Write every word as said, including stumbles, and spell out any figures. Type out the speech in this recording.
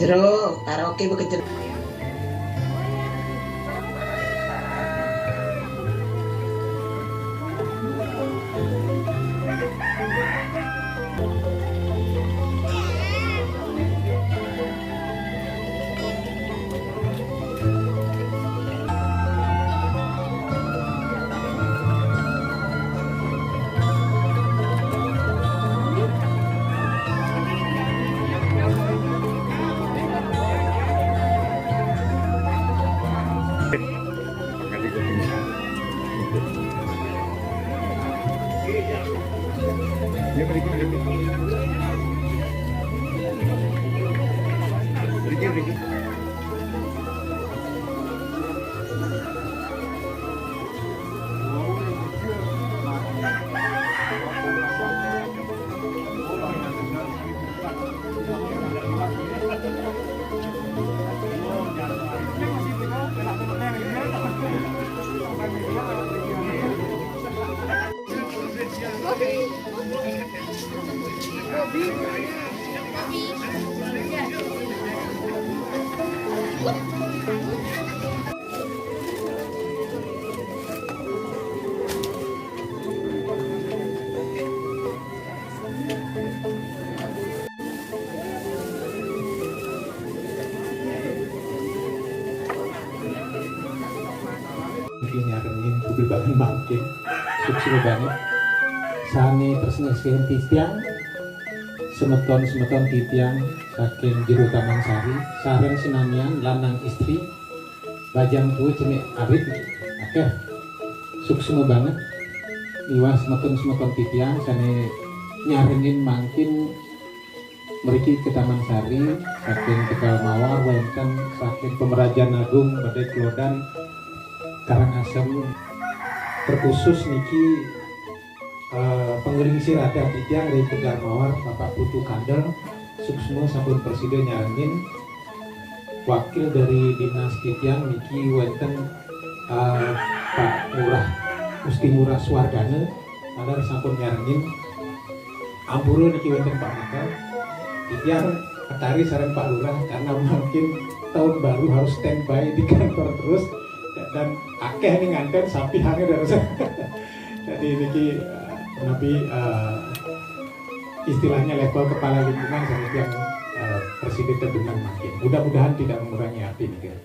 Jero, karaoke beken jero. Niki nyarengin kupi banget mangkin. Suksma banget. Sane tresna sihin titiang, semeton-semeton titiang saking Jero Taman Sari, sareng sinamian lanang istri, bajang tua cenik arit, akeh. Suksma banget. Miwah semeton-semeton titiang sane nyarengin mangkin mriki ke Taman Sari, saking Tegal Mawar wenten, saking Pemerajan Agung, Badai Klodan, Karangasem. Terkhusus niki, eh, pengelingsir adat titiang dari Tegal Mawar, Bapak Putu Kandel, suksma sampun prasida nyarengin. Wakil dari dinas titiang niki wenten, eh, Pak Lurah, Gusti Ngurah Suwardana, taler sampun nyarengin. Ampura niki wenten Pak Mangkal. Titiang atari sareng Pak Lurah karena mungkin tahun baru harus standby di kantor terus dan akeh nih nganten sapi hanya dari sana. Jadi niki, eh, napi, eh, istilahnya level kepala lingkungan sama yang, eh, presiden tedunan makin. Mudah-mudahan tidak mengurangi arti nih, guys.